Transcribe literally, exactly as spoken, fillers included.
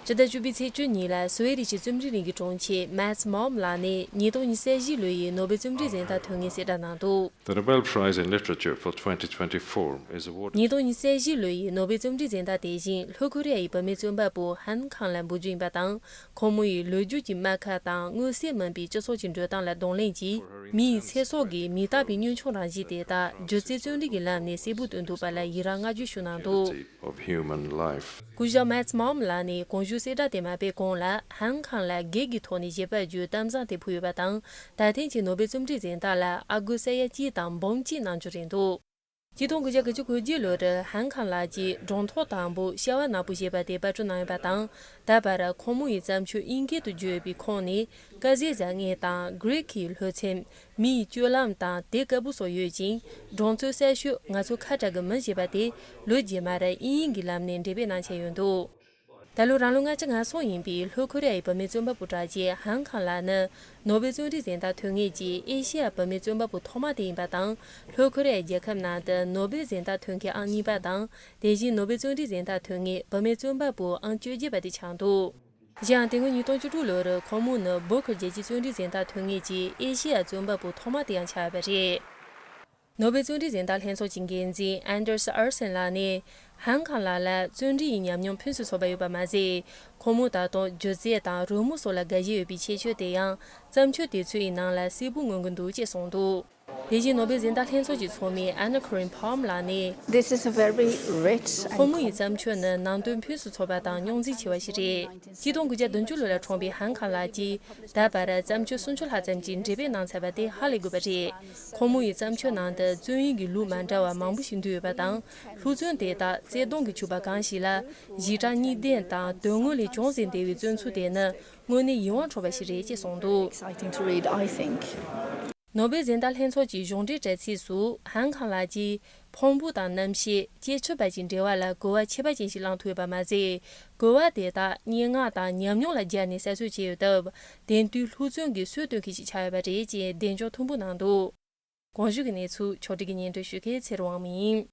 ཕྱི་ཟླ་བཅུ་པའི་ཚེས་བཅུ་ཉིན་ལ་སུའེ་རི་གྱི་རྩོམ་རིག་གླིང་གི་དྲུང་ཆེ་Mats Malm ལགས་ནས་ཉིས་སྟོང་ཉི་ཤུ་རྩ་བཞི་ལོ་ཡི་ནོ་སྦེལ་རྩོམ་རིག་གཟེངས་རྟགས་ཐོབ་མཁན་གསལ་བསྒྲགས་གནང་འདུག The Nobel Prize in Literature for twenty twenty-four is awarded. ཉིས་སྟོང་ཉི་ཤུ་རྩ་བཞི་ལོ་ཡི་ནོ་སྦེལ་རྩོམ་རིག་གཟེངས་རྟགས་དེ་བཞིན་ལྷོ་ཁོ་རེ་ཡའི་བུད་མེད་རྩོམ་པ་པོ་ཧན་ཁང་ལ་འབུལ་རྒྱུ་ཡིན་པ་དང་། ཁོང་མོ་ཡི་ལོ་རྒྱུས་ཀྱི་རྨ་ཁ་དང་མངོན་གསལ་མིན་པའི་སྤྱི་ཚོགས་ཀྱི་འགྲོ་སྟངས་ལ་གདོང་ལེན་གྱིས། མི་ཡི་ཚེ་སྲོག་གི་མིང་རྟགས་པའི་གཉོམ་ཆུང་རང་བཞིན་དེ་དག་སྒྱུ་རྩལ་རྩོམ་རིག་གི་ལམ་ནས་གསལ་པོ་སྟོན་ཐུབ་པ་ལ་ཡི་རངས་བསྔགས་བརྗོད་ཞུ་གནང་འདུག Of human life. སྐུ་ཞབས་Mats Malm ལགས་ནས་གོང་ཞུས་གསལ་བསྒྲགས་དེ་མ་སྤེལ་གོང་ལ་ཧན་ཁང་ལ་སྒེར་གྱི་ཐོག་ནས་བཞེས་པ་བརྒྱུད་གཏམ་བཟང་དེ་ཕུལ་ཡོད་པ་དང་། ད་ཐེངས་ཀྱི་ནོ་སྦེལ་རྩོམ་རིག་གཟེངས་རྟགས་ལ་ཨ་སྒོར་ས་ཡ་གཅིག་དང་འབུམ་གཅིག་གནང་རྒྱུ་རེད་འདུག་ཆིག་སྟོང་དགུ་བརྒྱ་གོ་བརྒྱད་ལོར་ཧན་ཁང་ལགས་ཀྱིས་སྒྲུང་ཐོ་དང་པོ་བྱ་བ་ནག་པོ་ཞེས་པ་དེ་པར་སྐྲུན་གནང་ཡོད་པ་དང་། ད་བར་ཁོང་མོ་ཡི་བརྩམས་ཆོས་དབྱིན་སྐད་དུ་བསྒྱུར་ཡོད་པའི་ཁོངས་ནས། དཀར་ཟས་བཟང་ངན་དང་། གྷི་རིག་གི་ལྷུག་རྩོམ། མི་ཡི་སྤྱོད་ལམ་དང་དེ་དཀར་པོ་སོགས་ཡོད་ཅིང་། སྒྲུང་རྩོམ་གསར་ཤོས་ང་ཚོ་ཁ་གྲག་གི་མི་ཞེས་པ་དེ་ལོ་རྗེས་མར་དབྱིན་ཡིག་གི་ལམ་ནས་འགྲེམས་སྤེལ་གནང་འཆར་ཡོད་འདུག་ད་ལོ་རང་ལོ་ལྔ་བཅུ་ང་གསུམ་ཡིན་པའི་ལྷོ་ཁོ་རེ་ཡའི་བུད་མེད་རྩོམ་པ་པོ་གྲགས་ཅན་ཧན་ཁང་ལགས་ནི་ནོ་སྦེལ་རྩོམ་རིག་གཟེངས་རྟགས་ཐོབ་མཁན་གྱི་ཨེ་ཤེ་ཡ་བུད་མེད་རྩོམ་པ་པོ་ཐོག་མ་དེ་ཡིན་པ་དང་། ལྷོ་ཁོ་རེ་ཡའི་རྒྱལ་ཁབ་ནང་དུ་ནོ་སྦེལ་གཟེངས་རྟགས་ཐོབ་མཁན་ཨང་གཉིས་པ་དང་། དེ་བཞིན་ནོ་སྦེལ་རྩོམ་རིག་གཟེངས་རྟགས་ཐོབ་མཁན་བུད་མེད་རྩོམ་པ་པོ་ཨང་བཅོ་བརྒྱད་པ་དེ་ཆགས་འདུག་གཞན་ཡང་དེ་སྔོན་ཉིས་སྟོང་བཅུ་དྲུག་ལོར་ཁོང་མོ་ནི་བོ་ཁར་རྒྱལ་སྤྱིའི་རྩོམ་རིག་གཟེངས་རྟགས་ཐོབ་མཁན་གྱི་ཨེ་ཤེ་ཡ་རྩོམ་པ་པོ་ཐོག་མ་དེ་ཡང་ཆགས་ཡོད་པ་རེད། ནོ་སྦེལ་རྩོམ་རིག་གཟེངས་རྟགས་ལྷན་ཚོགས་ཀྱི་འགན་འཛིན་ཨན་ཏར་སི་ཨར་སན་ལགས་ནས། ཧན་ཁང་ལགས་ལ་རྩོམ་རིག་གི་ཉམས་མྱོང་ཕུན་སུམ་ཚོགས་པ་ཡོད་པ་མ་ཟད། ཁོང་མོ་ད་དུང་སྒྱུ་རྩལ་དང་རོལ་མོ་སོགས་ལ་དགའ་ཞེན་ཡོད་པའི་ཁྱད་ཆོས་དེ་ཡང་བརྩམས་ཆོས་དེ་ཚོའི་ནང་ལ་གསལ་པོ་མངོན་གྱི་འདུག་ཅེས་གསུངས་འདུག་དེ་བཞིན་ནོ་སྦེལ་གཟེངས་རྟགས་ལྷན་ཚོགས་ཀྱི་ཚོགས་མི་ཨན་ན་ཁོ་རིན་ཕཱམ་ལགས་ནས། This is a very rich and ཁོང་མོ་ཡི་བརྩམས་ཆོས་ནི་ནང་དོན་ཕུན་སུམ་ཚོགས་པ་དང་རྙོག་འཛིང་ཆེ་བ་ཞིག་རེད། ཆིག་སྟོང་དགུ་བརྒྱ་བདུན་ཅུ་ལོ་ལ་འཁྲུངས་པའི་ཧན་ཁང་ལགས་ཀྱིས་ད་བར་བརྩམས་ཆོས་སུམ་ཅུ་ལྷག་ཙམ་གྱི་འགྲེམས་སྤེལ་གནང་ཚར་བ་དེ་ཧ་ལས་དགོས་པ་རེད། ཁོང་མོ་ཡི་བརྩམས་ཆོས་ནང་དུ་རྩོམ་ཡིག་གི་ལུགས་མ་འདྲ་བ་མང་པོ་ཞིག་འདུས་ཡོད་པ་དང་། ལྷུག་རྩོམ་དེ་དག་བརྩེ་དུང་གིས་ཕྱུག་པ་གང་ཞིག་ལ། ཞེ་དྲག་གཉིས་ལྡན་དང་དོན་དངོས་ལས་ཅུང་ཟད་འདས་པའི་རྩོམ་ཚུལ་དེ་ནི་དངོས་གནས་ཡིད་དབང་འཕྲོག་པ་ཞིག་རེད་ཅེས་གསུངས་འདུག Exciting to read, I think. ནོ་སྦེལ་གཟེངས་རྟགས་ལྷན་ཚོགས་ཀྱི་གཞུང་འབྲེལ་དྲ་ཚིགས་སུ་ཧན་ཁང་ལགས་ཀྱིས་ཕུང་པོ་དང་རྣམ་ཤེས། སྐྱེ་འཆི་བར་གྱི་འབྲེལ་བ་ལ་གོ་བ་ཁྱད་པར་ཅན་ཞིག་བླངས་ཐུབ་ཡོད་པ་མ་ཟད། གོ་བ་དེ་དག་སྙན་ངག་དང་ཉམས་མྱོང་ལ་སྦྱར་ནས་གསར་རྩོམ་བྱས་ཡོད་སྟབས། དེང་དུས་ལྷུག་རྩོམ་གྱི་སྲོལ་གཏོད་མཁན་ཞིག་ཆགས་ཡོད་པ་རེད་ཅེས་གདེང་འཇོག་མཐོན་པོ་གནང་འདུག་གོང་ཞུས་ཀྱི་གནས་ཚུལ་ཕྱོགས་སྒྲིག་གིས་སྙན་སྒྲོན་ཞུ་མཁན་ཚེ་རིང་དབང་མོ་ཡིན།